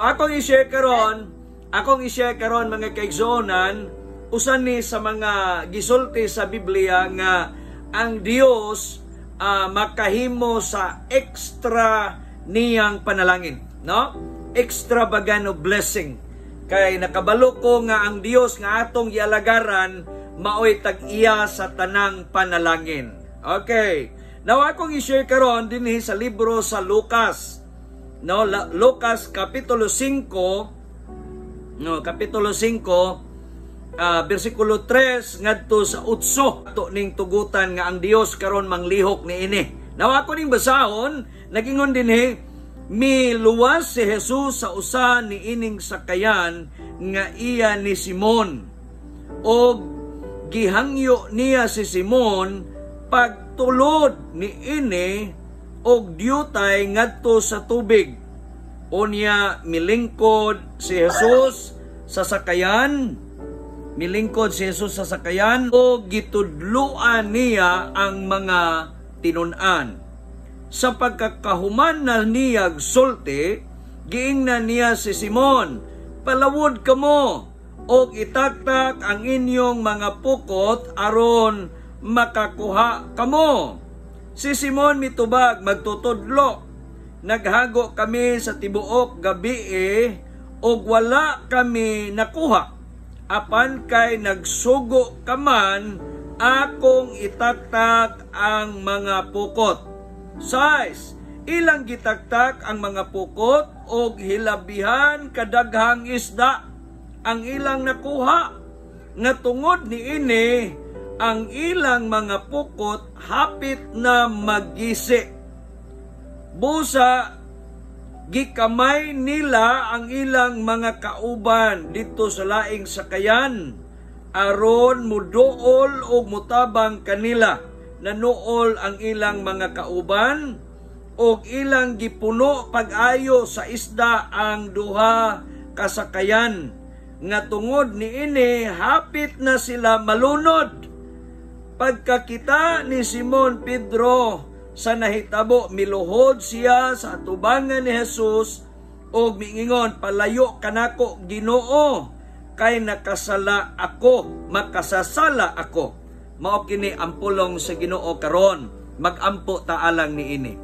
Akong i-share karon, mga kaigsuonan, usa ni sa mga gisulti sa Biblia nga ang Dios makahimo sa extra niyang panalangin, no? Extravagant blessing. Kay nakabalo ko nga ang Dios nga atong gialagaran maoy tag-iya sa tanang panalangin. Okay. Now akong i-share karon dinhi sa libro sa Lucas. No, Lucas kapitulo 5, no, kapitulo 5, bersikulo 3 ngadto sa 8. Ato ning tugutan nga ang Dios karon manglihok niini. Now ako ning basahon, nagingon dinhi, miluwas si Jesus sa usa ni ining sakayan nga iya ni Simon. Og gihangyo niya si Simon pagtulod ni ini og diyutay ngadto sa tubig. Unya milingkod si Jesus sa sakayan, milingkod si Jesus sa sakayan o gitudluan niya ang mga tinun-an. Sa pagkakahuman na niya sulti, giingnan niya si Simon, "Palawod kamo og itaktak ang inyong mga pukot aron makakuha kamo." Si Simon mitubag, "Magtutudlo, naghago kami sa tibuok gabi og wala kami nakuha. Apan kay nagsugo ka man, akong itaktak ang mga pukot." 6. Ilang gitaktak ang mga pukot og hilabihan kadaghang isda ang ilang nakuha. Nga tungod niini, ang ilang mga pukot hapit na magisi. Busa gikamay nila ang ilang mga kauban didto sa laing sakayan aron muduol og mutabang kanila. Nanuol ang ilang mga kauban og ilang gipuno pag-ayo sa isda ang duha kasakayan nga tungod niini hapit na sila malunod. Pagkakita ni Simon Pedro sa nahitabo, miluhod siya sa atubangan ni Jesus og miingon, "Palayo kanako, Ginoo, kay nakasala ako, makasasala ako." Mao kini ang pulong sa Ginoo karon. Magampo ta alang niini.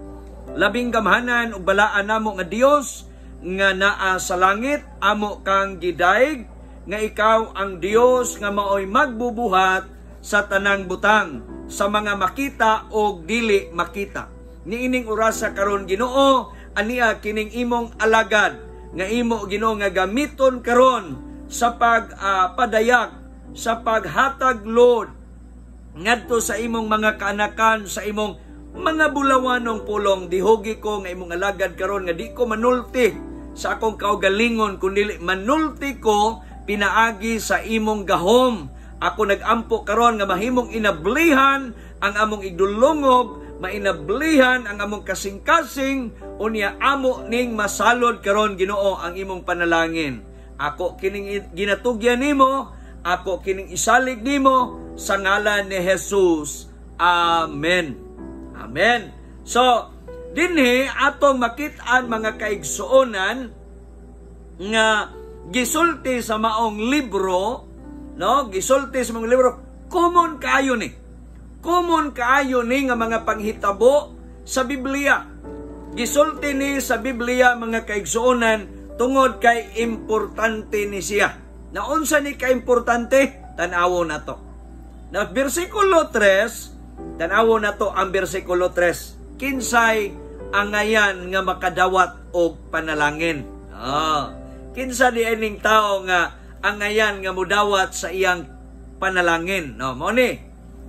Labing gamhanan ug balaan namo nga Dios nga naa sa langit, amo kang gidayeg nga ikaw ang Dios nga maoy magbubuhat sa tanang butang, sa mga makita o dili makita. Niining orasa karon, Ginoo, ania kining imong alagad nga imo, Ginoo, nga gamiton karon sa pagpadayag, sa paghatag, Lord, ngadto sa imong mga kaanakan sa imong mga bulawanong pulong. Dihugi ko nga imong alagad karon nga di ko manulti sa akong kaugalingon, kundi manulti ko pinaagi sa imong gahom. Ako nagampo karon nga mahimong inablihan ang among igdulungog, mainablihan ang among kasing-kasing, unya amo ning masalod karon, Ginoo, ang imong panalangin. Ako kining ginatugyan nimo, ako kining isalig nimo sa ngalan ni Jesus. Amen. Amen. So, dinhi atong makit-an, mga kaigsuonan, nga gisulti sa maong libro, no? Gisulti sa maong libro, common kaayo ni. Common kaayo ni nga mga panghitabo sa Biblia. Gisulti ni sa Biblia, mga kaigsuonan, tungod kay importante ni siya. Na unsa ni kaimportante? Tan-awon nato. Na bersikulo 3, tan-awon nato ang bersikulo 3. Kinsay angayan nga makadawat og panalangin? Ah, kinsa di ining tao nga angayan nga mudawat sa iyang panalangin? No, mo ni.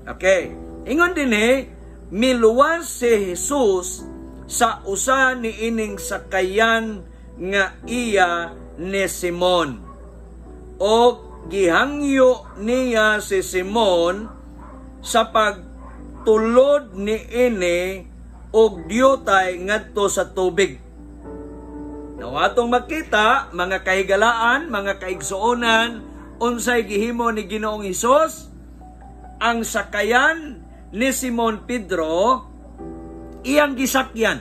Okay. Ingon dinhi, miluwas si Jesus sa usa ni ining sakayan nga iya ni Simon. O gihangyo niya si Simon sa pagtulod ni ini og diyutay ngadto sa tubig. Now, atong makita, mga kahigalaan, mga kaigsuonan, unsay gihimo ni Ginoong Hesus? Ang sakayan ni Simon Pedro iyang gisakyan.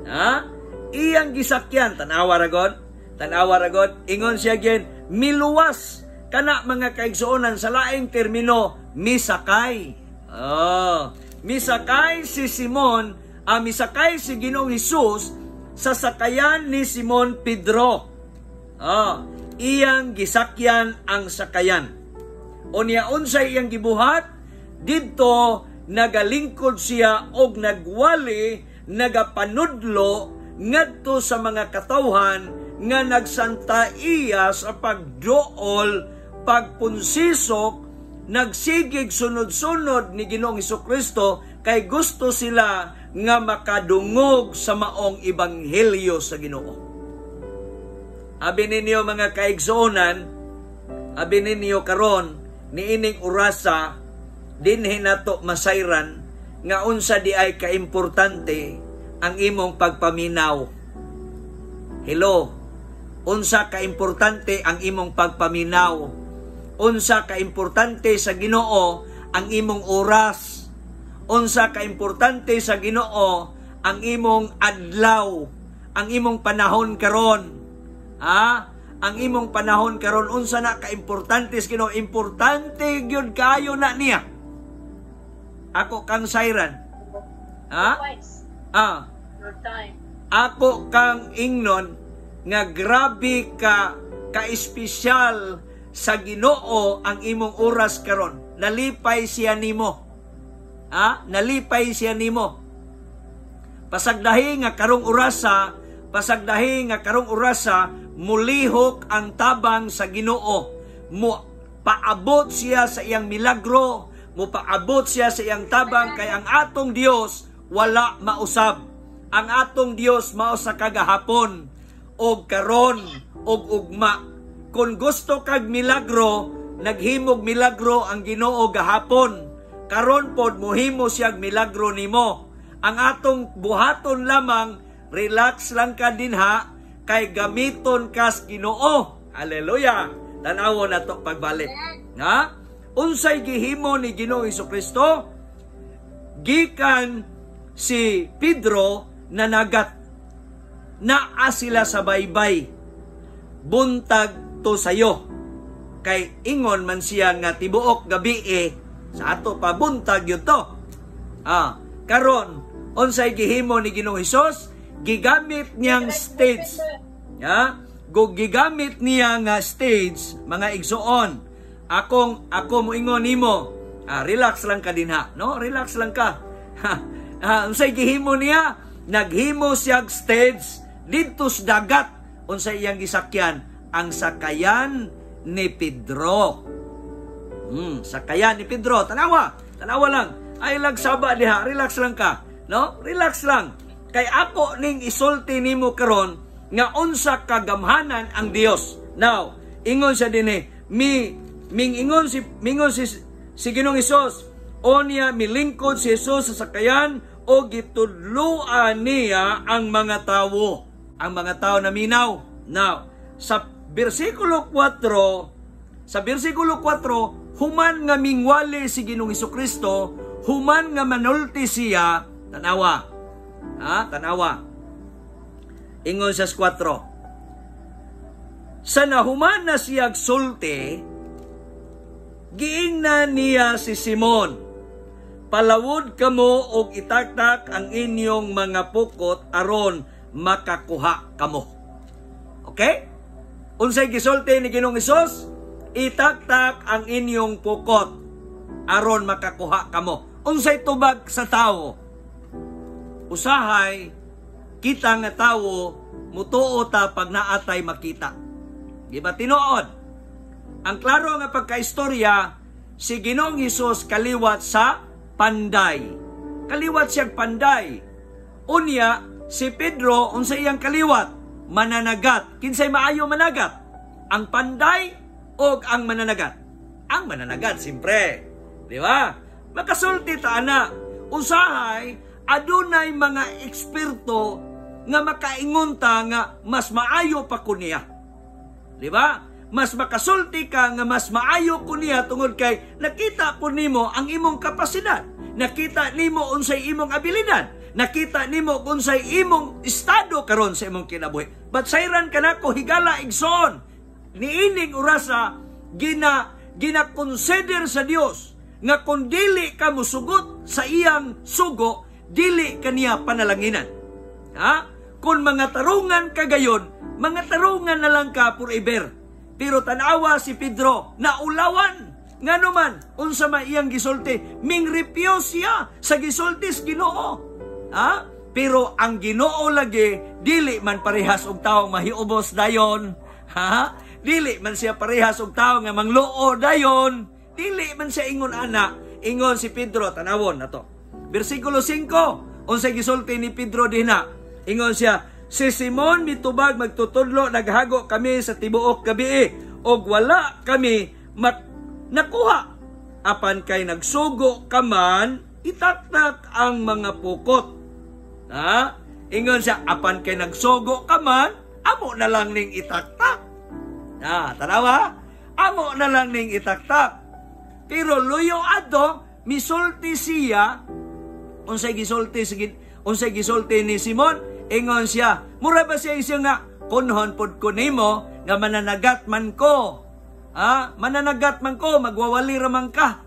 Ha? Iyang gisakyan, tanawa ra god. Tanawa ra god, ingon siya again, miluwas kana, mga kaigsuonan, sa laing termino, misakay. Oh, misakay si Simon, misakay si Ginoong Hesus sa sakayan ni Simon Pedro. Oh, iyang gisakyan ang sakayan. Unya unsay iyang gibuhat? Didto nagalingkod siya og nagwali, nagapanudlo ngadto sa mga katawhan nga nagsantaiya sa pagduol, pagpunsisok, nagsigig sunod-sunod ni Ginoong Kristo kay gusto sila nga makadungog sa maong ebanghelyo sa Ginoo. Abi ninyo, mga kaigsuonan, abi ninyo karon niining orasa, dinhi nato masayran nga unsa di ay kaimportante ang imong pagpaminaw. Hello. Unsa kaimportante ang imong pagpaminaw? Unsa kaimportante sa Ginoo ang imong oras? Unsa kaimportante sa Ginoo ang imong adlaw, ang imong panahon karon? Ha? Ang imong panahon karon, unsa na kaimportante sa Ginoo? Importante gyud kayo na niya. Ako kang sayran. Ha? Ah. Your time. Ako kang ingnon nga grabe ka ka-espesyal sa Ginoo ang imong oras karon. Nalipay siya nimo. Ha? Nalipay siya nimo. Pasagdahi nga karong orasa, pasagdahi nga karong orasa mulihok ang tabang sa Ginoo. Mo paabot siya sa iyang milagro, mo paabot siya sa iyang tabang kay ang atong Dios wala mausab. Ang atong Dios mao sa kagahapon og karon og ugma. Kung gusto kag milagro, naghimog milagro ang Ginoo gahapon. Karon pod mohimo siyag milagro nimo. Ang atong buhaton lamang, relax lang ka dinha kay gamiton kas Ginoo. Hallelujah. Tan-awon nato pagbalik. Ha? Unsay gihimo ni Ginoong Kristo? Gikan si Pedro nanagat. Naa sila sa baybay. Buntag to sayo. Kay ingon man siya nga tibuok gabi eh, sa ato pa buntag yun to. Ah, karon unsay gihimo ni Ginoong Hesus? Gigamit niyang stage. Ha? Gigamit niya nga stage, mga igsuon. Akong ako moingon nimo, relax lang ka dinha, no? Relax lang ka. Unsay gihimo niya? Naghimo siyag stage didto sa dagat. Unsay iyang gisakyan? Ang sakayan ni Pedro. Sakayan ni Pedro. Tanawa, tanawa lang. Ay lagsaba diha, relax lang ka, no? Relax lang. Kay ako ning isulti nimo karon nga unsa kagamhanan ang Dios. Now, ingon siya dinhi, mi ming ingon si mingon si si Ginoong Hesus, onya milingkod si Jesus sa sakayan o gitudloan niya ang mga tawo. Ang mga tao na minaw. Now, sa bersikulo 4, sa bersikulo 4, human nga mingwali si Ginoong Kristo, human nga manulti siya, tanawa. Ha? Tanawa. Ingon sa 4. Sa nahuman na siyag sulti, giingnan niya si Simon, "Palawod kamo og itaktak ang inyong mga pukot aron makakuha kamo." Okay? Unsay gisulti ni Ginoong Hesus? Itaktak ang inyong pukot aron makakuha kamo. Unsay tubag sa tao? Usahay kita nga tawo mutuo ta pag naatay makita. Di ba tinuod? Ang klaro nga pagkaistorya, si Ginoong Hesus kaliwat sa panday. Kaliwat siyang panday. Unya, si Pedro, unsa iyang kaliwat? Mananagat. Kinsay maayo managat? Ang panday o ang mananagat? Ang mananagat, siyempre. Di ba? Makasulti ta ana. Usahay, adunay mga eksperto nga makaingon ta nga mas maayo pa ko niya. Di ba? Mas makasulti ka nga mas maayo ko niya tungod kay nakita po nimo ang imong kapasidad. Nakita nimo unsay imong abilidad. Nakita nimo kung sa imong estado karon sa imong kinabuhi. Batsayran ka nako, higala, igsoon. Niining orasa gina-consider sa Dios nga kung dili ka musugot sa iyang sugo, dili kaniya panalanginan. Ha? Kung mga tarungan ka gayon, mga tarungan na lang ka forever. Pero tanawa si Pedro, naulawan. Ngano man, unsa man iyang gisulti, ming refuse siya sa gisulti sa Ginoo. Ha? Pero ang Ginoo lagi dili man parehas og tawo mahiubos dayon. Ha? Dili man siya parehas og tawo nga mangluo dayon. Dili man siya ingon ana. Ingon si Pedro, tanawon na to. Bersikulo 5, unsay gisulti ni Pedro dinha? Ingon siya, "Si Simon mitubag, 'Magtutudlo, naghago kami sa tibuok gabi og wala kami nakuha. Apan kay nagsugo ka man, itaktak ang mga pukot.'" Ha? Ingon siya, "Apan kay nagsugo ka man, amo na lang ning itaktak." Ha, tanawa? Amo na lang ning itaktak. Pero luyo adto, misulti siya, unsay gisulti ni Simon? Ingon siya, mura ba siya siya nga kunhon pod ko nimo nga mananagat man ko. Ha? Mananagat man ko, magwawali ra man ka.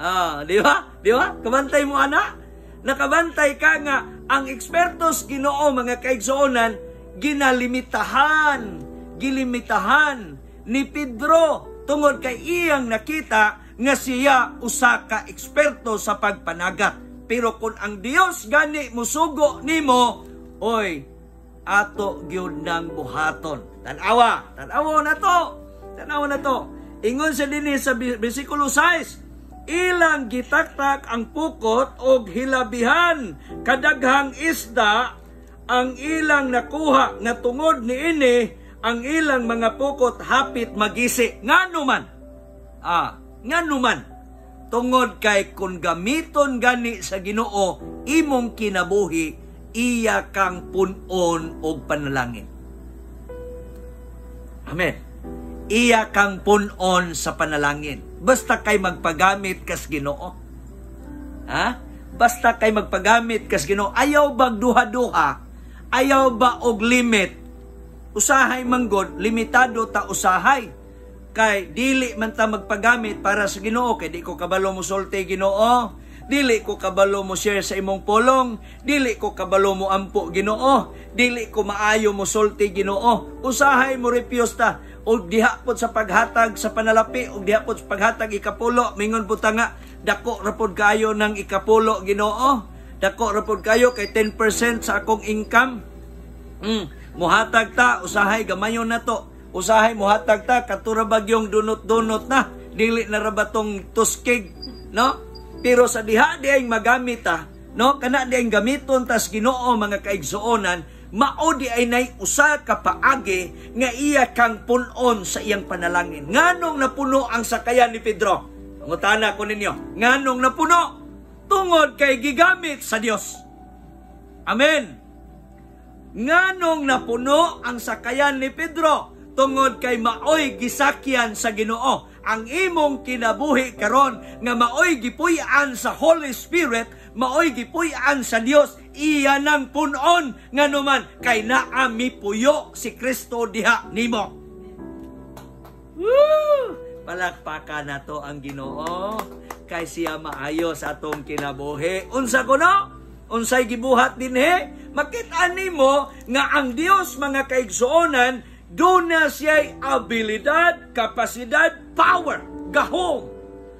Ah, di ba? Di ba? Kabantay mo ana? Nakabantay ka nga ang ekspertos Ginoo, mga kaigsuonan, ginalimitahan, gilimitahan ni Pedro tungod kay iyang nakita nga siya usa ka eksperto sa pagpanagat. Pero kung ang Dios gani musugo nimo, oy, ato gyud nang buhaton. Tanawa, tanawa na to. Tanawa na to. Ingon sa dinhi sa bersikulo 6, ilang gitaktak ang pukot og hilabihan kadaghang isda ang ilang nakuha nga tungod niini ang ilang mga pukot hapit magisi. Ngano man? Ah, ngano man? Tungod kay kung gamiton gani sa Ginoo imong kinabuhi, iya kang punon og panalangin. Amen. Iya kang punon sa panalangin. Basta kay magpagamit kas Ginoo. Ha? Basta kay magpagamit kas Ginoo. Ayaw bag duha-duha? Ayaw ba og limit? Usahay manggod, limitado ta usahay. Kay dili man ta magpagamit para sa Ginoo kay di ko kabalo mo sulti, Ginoo. Dili ko kabalo mo share sa imong pulong, dili ko kabalo mo ampo, Ginoo, dili ko maayo mo sulti, Ginoo. Usahay mo refuse ta og diha pod sa paghatag sa panalapi og diha pod sa paghatag ikapulo, mingon pud ta nga dako ra pod kaayo ng ikapulo, Ginoo. Dako ra pod kayo kay 10% sa akong income. Muhatag ta usahay gamayon na to. Usahay muhatag ta katura bagyong dunot-dunot na, dili na ra ba tong tuskig, no? Pero sa diha di ay magamit ta, no? Kana di ay gamiton tas Ginoo, mga kaigsuonan, mao di ay nay usa ka paagi nga iya kang punon sa iyang panalangin. Nganong napuno ang sakayan ni Pedro? Pangutana ko ninyo, nganong napuno? Tungod kay gigamit sa Dios. Amen. Nganong napuno ang sakayan ni Pedro? Tungod kay maoy gisakyan sa Ginoo. Ang imong kinabuhi karon nga maoy gipuy-an sa Holy Spirit, maoy gipuy-an sa Dios, iya nang punon, nganuman kay naa mipuyo si Kristo diha nimo. Woo! Palakpakan nato ang Ginoo kay siya maayo sa atong kinabuhi. Unsa kuno? Unsay gibuhat dinhi? Makita nimo nga ang Dios, mga kaigsuonan, duna siya'y abilidad, kapasidad, power, gahom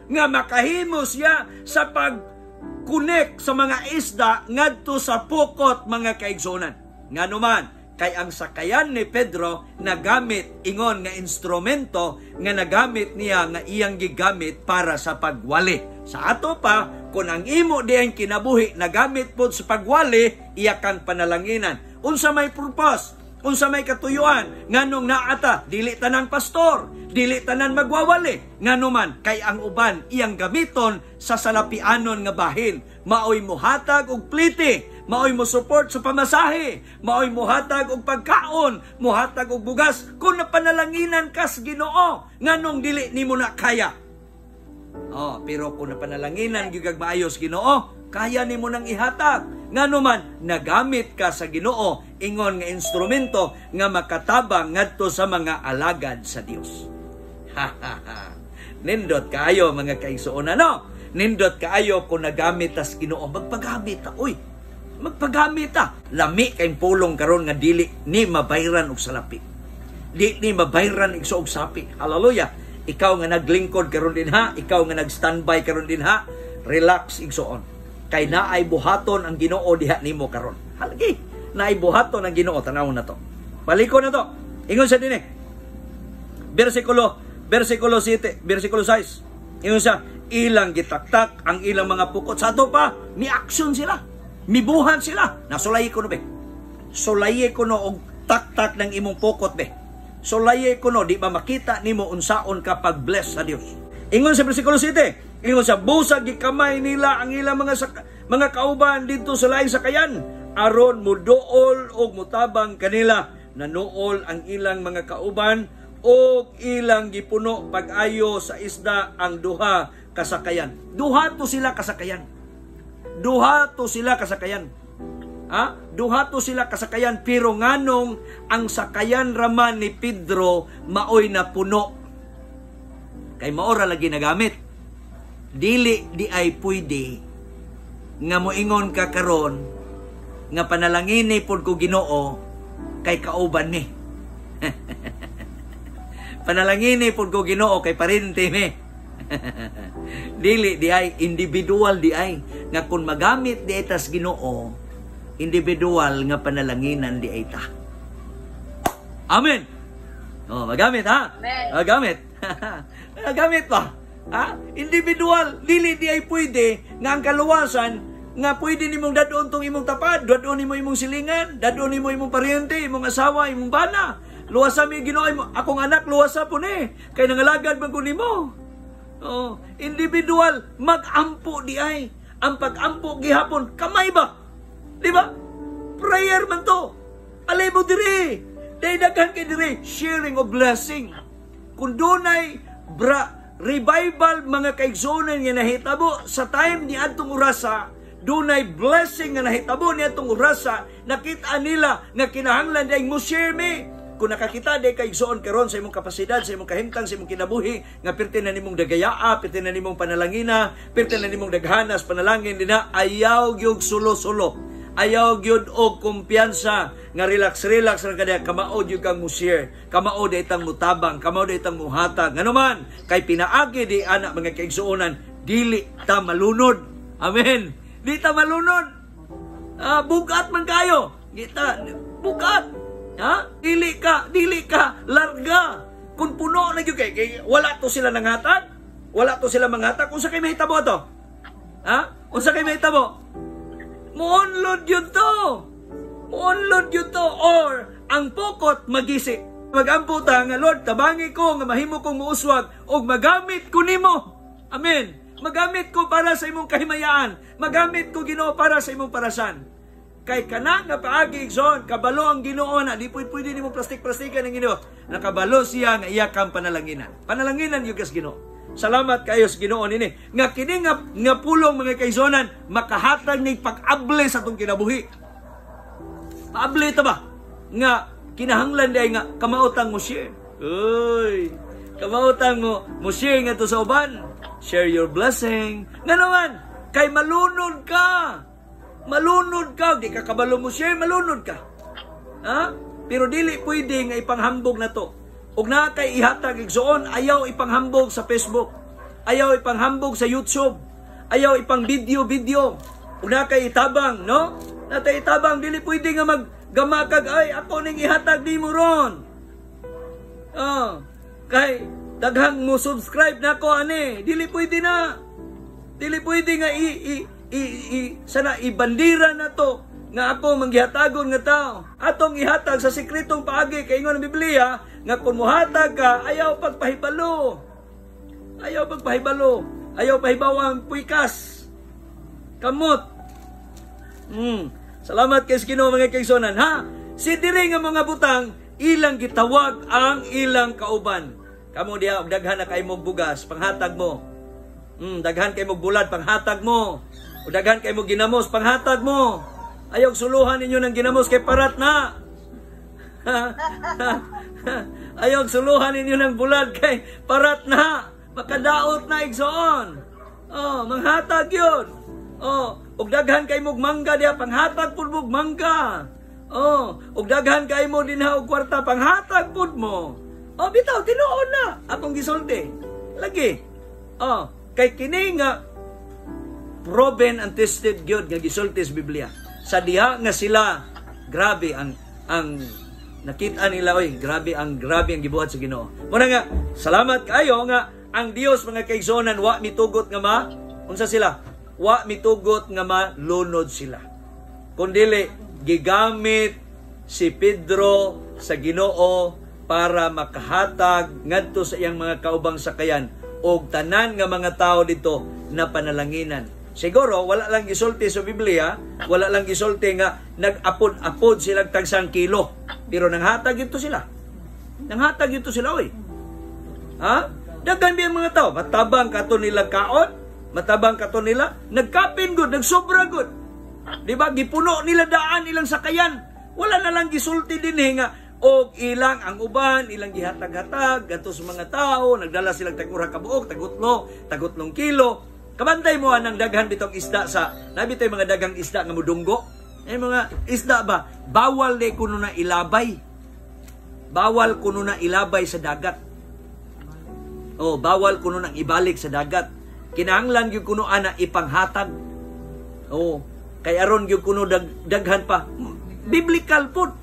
nga makahimo siya sa pag-connect sa mga isda ngadto sa pukot, mga kaigsuonan. Nganuman, kay ang sakayan ni Pedro nagamit ingon nga instrumento nga nagamit niya nga iyang gigamit para sa pagwali. Sa ato pa, kung ang imo diyang kinabuhi nagamit pod sa pagwali, iya kang panalanginan. Unsa may purpose? Unsa may katuyuan? Nganong naata dili tanan pastor, dili tanan magwawali? Nganuman kay ang uban iyang gamiton sa salapianon nga bahin, maoy mohatag og plite, maoy mo support sa pamasahe, maoy mohatag og pagkaon, mohatag og bugas. Kung napanalanginan kas Ginoo, nganong dili nimo na kaya? Oh, pero kung napanalanginan gyud kag maayos Ginoo, Kaya nimo nang ihatag. Ngano man nagamit ka sa Ginoo ingon nga instrumento nga makatabang ngadto sa mga alagad sa Dios. Nindot kaayo, mga kaigsuonan, no? Nindot kaayo kung nagamit tas Ginoo. Magpagamit ta. Uy, magpagamit ta. Lami kay pulong karon nga dili ni mabayran og salapi. Di ni mabayran igso og sapi. Hallelujah. Ikaw nga naglingkod karon din ha, ikaw nga nag-standby karon din ha, relax, igsoon. Kay naay buhaton ang Ginoo diha nimo karon. Halagi, naay buhaton ang Ginoo, tan-awon na to. Balikon na to. Ingon sa dinhi. Versikulo 7, versikulo 6. Ingon siya, ilang gitaktak ang ilang mga pukot. Sa ato pa, mi action sila. Mibuhat sila. Nasulay ko no be. Sulayi ko no og taktak ng imong pukot be. Sulayi ko no, di ba makita nimo unsaon ka pag-bless sa Dios. Ingon sa versikulo 7, ingon sa busag gikamay nila ang ilang mga kauban didto sa laing sakayan aron muduol og mutabang kanila. Nanuol ang ilang mga kauban og ilang gipuno pag-ayo sa isda ang duha kasakayan. Duha to sila kasakayan. Duha to sila kasakayan. Ha? Duha to sila kasakayan, pero nganong ang sakayan raman ni Pedro maoy napuno? Kay maora lagi nagamit. Dili di ay pwede nga moingon ka karon nga panalangini pod ko Ginoo kay kauban ni. Panalangini pod ko Ginoo kay parente ni. Dili di ay individual di ay nga kung magamit di ay tas Ginoo, individual nga panalanginan di ay ta. Amen. Oh, magamit ha? Amen. Magamit. Magamit ba? Ha? Individual, dili di ay pwede nga ang kaluwasan nga pwede nimong dadon tong imong tapad, dadon nimo imong silingan, dadon nimo imong paryente, imong asawa, imong bana. Luwasa mi Ginoo, akong anak luwasa po ni. Kay nangalagad man ko nimo. Oh, individual magampo di ay. Ang pagampo gihapon kamay ba? Di ba? Prayer man to. Alay mo diri. Day daghan kay diri sharing of blessing. Kung dunay bra revival, mga kaigsuonan, nga nahitabo sa time ni adtong orasa, dunay blessing nga nahitabo ni adtong orasa, nakita nila nga kinahanglan day mo share mi. Kung nakakita day kaigsoon karon sa imong kapasidad, sa imong kahimtang, sa imong kinabuhi, nga pirti na nimong dagayaa, pirti na nimong panalangina, pirti na nimong daghanas panalangin dinha, ayaw gyud sulo-sulo. Ayaw gyud og kumpiyansa nga relax-relax ra kada kamao gyud kang mo share, kamao di itang mutabang, kamao di itang muhatag. Ngano man kay pinaagi di ana, mga kaigsuonan, dili ta malunod. Amen. Di ta malunod. Bugat man kayo. Kita bugat. Ha? Dili ka larga. Kung puno na gyud kay wala to sila nanghatag. Wala to sila manghatag. Unsa kay mahitabo ato? Ha? Unsa kay mahitabo? Muunlod yun to. Muunlod yun to. Or, ang pukot magisi. Magampo ta nga, "Lord, tabangi ko nga mahimo kong muuswag og magamit ko nimo." Amen. Magamit ko para sa imong kahimayaan. Magamit ko, Ginoo, para sa imong parasan. Kay kana nga paagi, igsoon, kabalo ang Ginoo na di pwede, pwede nimo plastik-plastikan ang Ginoo. Nakabalo siya nga iya kang panalanginan. Panalanginan gyud kas Ginoo. Salamat kayo sa Ginoo nini. Nga kini nga pulong, mga kaigsuonan, makahatag ni pag-able sa atong kinabuhi. Paable ta ba? Nga kinahanglan di ay nga kamautang mo share. Uy, kamautang mo mo share nga to sa uban. Share your blessing. Nga naman, kay malunod ka. Malunod ka, di ka kabalo mo share, malunod ka. Ha? Pero dili pwede nga ipanghambog na to. Ug naa kay ihatag, igsoon, ayaw ipanghambog sa Facebook. Ayaw ipanghambog sa YouTube. Ayaw ipang video video. Ug naa kay itabang, no? Natay itabang, dili pwede nga maggamakag ay ako ning ihatag nimo ron. Oh, kay daghang mo subscribe nako ani, dili pwede na. Dili pwede nga i, i, i, i sana ibandira na to nga ako manggihatagon nga tao. Atong ihatag sa sekretong paagi kay ingon ang Biblia nga kung muhatag ka, ayaw pagpahibalo. Ayaw pagpahibalo. Ayaw pahibaw ang puikas. Kamot. Salamat kay Ginoo, mga kaigsuonan, ha. Si diri nga mga butang ilang gitawag ang ilang kauban. Kamo diha og daghan na kay mong bugas, panghatag mo. Daghan kay mong bulad, panghatag mo. O daghan kay mo ginamos, panghatag mo. Ayaw suluhan ninyo ng ginamos kay parat na. Ayaw suluhan ninyo ng bulad kay parat na. Makadaot na, igsoon. Oh, manghatag yun. Oh, ug daghan kay mog mangga diha, panghatag pud mog mangga. Oh, ug daghan kay mo dinha og kwarta, panghatag pud mo. Oh, bitaw tinuod na akong gisulti. Lagi. Oh, kay kini nga proven and tested gyud nga gisulti sa Biblia. Sa diha nga sila, grabe ang nakita nila, oy, grabe ang gibuhat sa Ginoo. Muna nga salamat kayo nga ang Dios, mga kaigsuonan, wa mitugot nga ma unsa sila? Wa mitugot nga malunod sila. Kundili gigamit si Pedro sa Ginoo para makahatag ngadto sa iyang mga kaubang sakayan og tanan nga mga tao dito na panalanginan. Siguro wala lang gisulti sa Biblia, wala lang gisulti nga nag-apod-apod sila tagsang kilo. Pero nanghatag ito sila. Nanghatag ito sila, oy. Ha? Daghan biya mga tao, matabang kato nila kaon, matabang kato nila, nagkapin gud, nagsobra gud. Di ba? Gipuno nila daan ilang sakayan. Wala na lang gisulti dinhi nga og ilang ang uban, ilang gihatag-hatag gadto sa mga tao, nagdala silang tag-ura ka buok, tagutlo, 3 kilo. Kabantay mo anang daghan bitong isda sa, nabitoy mga daghang isda nga mudunggo. Eh mga isda ba, bawal di kuno na ilabay. Bawal kuno na ilabay sa dagat. Oh, bawal kuno nang ibalik sa dagat. Kinahanglan gyud kuno ana ipanghatag. Oh, kay aron gyud kuno daghan pa. Biblical pod.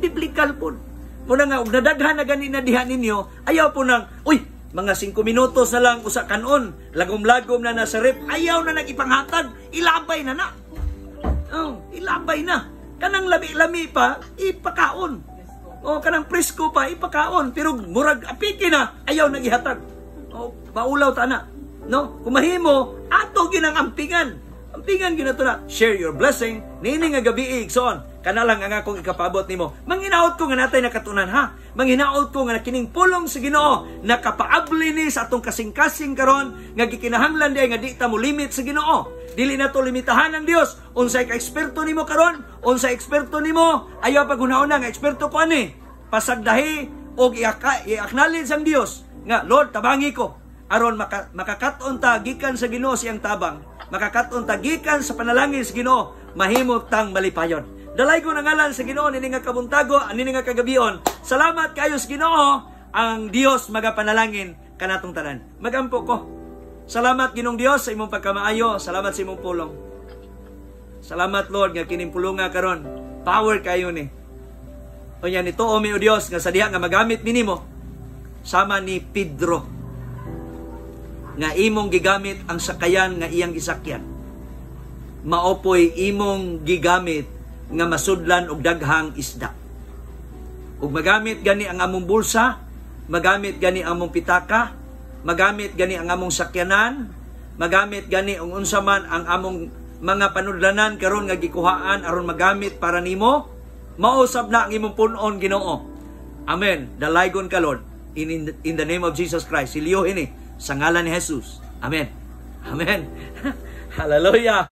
Biblical pod. Muna nga og nadaghan na gani na diha ninyo, ayaw po nang, uy, mga 5 minutos na lang usa kanon, lagom-lagom na nasa ref, ayaw na nag-ipanghatag, ilabay na na. Oh, ilabay na. Kanang lami-lami pa, ipakaon. Oh, kanang presko pa, ipakaon. Pero murag apiki na, ayaw nang ihatag. Oh, maulaw ta na. No? Kung mahimo, ato ginang ampingan. Ampingan ginato na. Share your blessing. Niini nga gabi, igsoon. Kana lang ang akong ikapabot nimo. Manghinaot ko nga natay nakatunan, ha. Manghinaot ko nga kining pulong sa Ginoo nakapaabli ni sa atong kasing-kasing karon nga gikinahanglan di nga di ta mo limit sa Ginoo. Dili na to limitahan ng Dios. Unsay ka eksperto nimo karon? Unsay eksperto nimo? Ayaw paghuna-una nga eksperto ko ani. Pasagdahi og i-acknowledge ang Dios nga, "Lord, tabangi ko." Aron makakat-on ta gikan sa Ginoo siyang tabang. Makakat-on ta gikan sa panalangin sa Ginoo, mahimo tang malipayon. Dalaygon ang ngalan sa Ginoo nini nga kabuntago, ani nga kagabion. Salamat kayo sa Ginoo, ang Dios magapanalangin kanatong tanan. Magampo ko. Salamat, Ginoong Dios, sa imong pagkamaayo, salamat sa imong pulong. Salamat, Lord, nga kining pulunga karon. Power kayo ni. Unya nito o mi, o Dios, nga sa diha nga magamit minimo sama ni Pedro nga imong gigamit ang sakayan nga iyang gisakyan. Maopoy imong gigamit nga masudlan og daghang isda. Ug magamit gani ang among bulsa, magamit gani ang among pitaka, magamit gani ang among sakyanan, magamit gani ang unsa man ang among mga panudlanan karon nga gikuhaan aron magamit para nimo, mausab na ang imong punon, Ginoo. Amen. Dalaygon ka, Lord. In the name of Jesus Christ. Silyohin ni sa ngalan ni Jesus. Amen. Amen. Hallelujah.